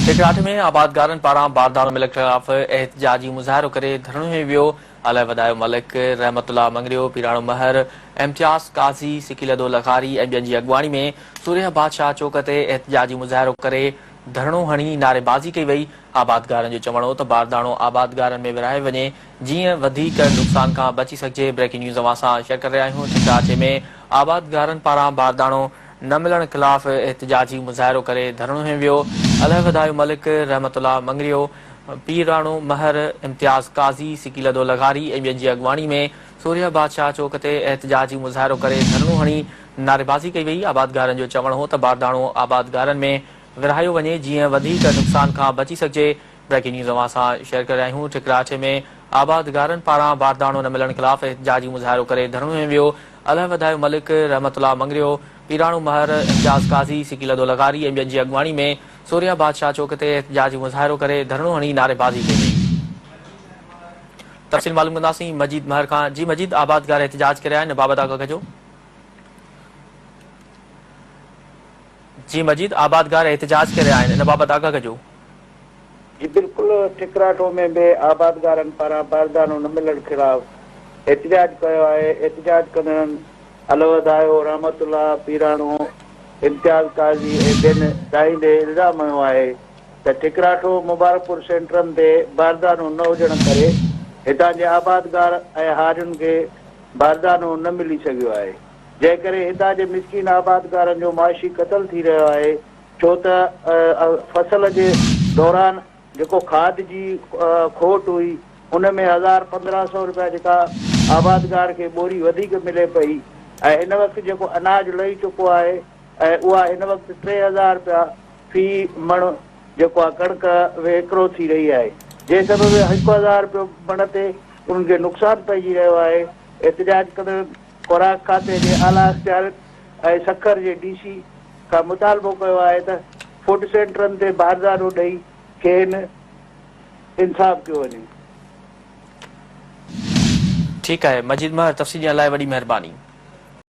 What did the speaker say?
ٺڪراٺ ۾ آبادگارن پاران بارداڻو مل خلاف احتجاجي مظاهرو ڪري ڌرڻو هنيو ويو. الهه وڌايو ملڪ، رحمت الله مڱريو، پيراڻو مهر، امتياز قاضي، سڪيلڌو لغاري ۽ ٻين جي اڳواڻي ۾ سورهيه بادشاهه چوڪ تي احتجاجي مظاهرو ڪري ڌرڻو هڻي نعريبازي ڪئي وئي. آبادگارن جو چوڻ هو ته بارداڻو آبادگارن ۾ ورهايو وڃي جيئن وڌيڪ نقصان کان بچي سگهجي. بريڪنگ نيوز اوهان سان شيئر ڪري رهيا آهيون ٺڪراٺي ۾ آبادگارن پاران بارداڻو نه ملڻ خلاف احتجاجي مظاهرو ڪري ڌرڻو هنيو ويو. الهه وڌايو ملڪ، رحمت الله مڱريو، پيراڻو مهر، امتياز قاضي، سڪيلڌو لغاري ۽ ٻين جي اڳواڻي ۾ سورهيه بادشاهه چوڪ تي احتجاجي مظاهرو ڪري ڌرڻو هڻي نعريبازي ڪئي وئي. آبادگارن جو چوڻ هو ته بارداڻو آبادگارن ۾ ورهايو وڃي جيئن وڌيڪ نقصان کان بچي سگهجي. بريڪنگ نيوز اوهان سان شيئر ڪري رهيا آهيون ٺڪراٺي ۾ آبادگارن پاران بارداڻو نه ملڻ خلاف احتجاجي مظاهرو ڪري ڌرڻو هنيو ويو. الهه وڌايو ملڪ، رحمت الله مڱريو، پيراڻو مهر، امتياز قاضي، سڪيلڌو لغاري ۽ ٻين جي اڳواڻي ۾ سورهيه بادشاهه چوڪ تي احتجاجي مظاهرو ڪري ڌرڻو هڻي نعريبازي ڪئي وئي. تفصيل معلوم ڪنداسين مجيد مهر کان. جي مجيد آبادگار احتجاج ڪري رهيا آهن ان بابت آگاهه ڪجو. جي مجيد آبادگار احتجاج ڪري رهيا آهن ان بابت آگاهه ڪجو. جي بلڪل ٺڪراٺو ۾ به آبادگارن پاران باردانو نه ملڻ خلاف احتجاج ڪيو آهي، احتجاج ڪندڙن الودايو، رحمت الله پيراڻو، امتياز قاضي ۽ ٻين دانهيندي الزام هنيو آهي ته ٺڪراٺو مبارڪپور سينٽرن تي باردانو نه هجڻ ڪري هتان جي آبادگار ۽ هارين کي باردانو نه ملي سگهيو آهي جنهن ڪري هتان جي مسڪين آبادگارن جو معاشي قتل ٿي رهيو آهي. ڇو ته فصل جي دوران جيڪو کاڌ جي کوٽ هئي ان ۾ 1000 1500 رپيا جيڪا آبادگار کي ٻوري وڌيڪ ملي پئي ۽ هن وقت جيڪو اناج لهي چڪو آهي ۽ اها هن وقت 3000 رپيا في مڻ جيڪو آهي ڪڻڪ وڪرو ٿي رهي آهي جنهن سبب 1000 رپيو مڻ تي انهن کي نقصان پئجي رهيو آهي. احتجاج ڪندڙ خوراڪ کاتي جي اعليٰ اختيارين ۽ سکر جي ڊي سي کان مطالبو ڪيو آهي ته فوڊ سينٽرن تي باردانو ڏئي کين انصاف ڪيو وڃي. ٺيڪ آهي مجيد مهر تفصيل ڏيڻ لاء وڏي مهرباني.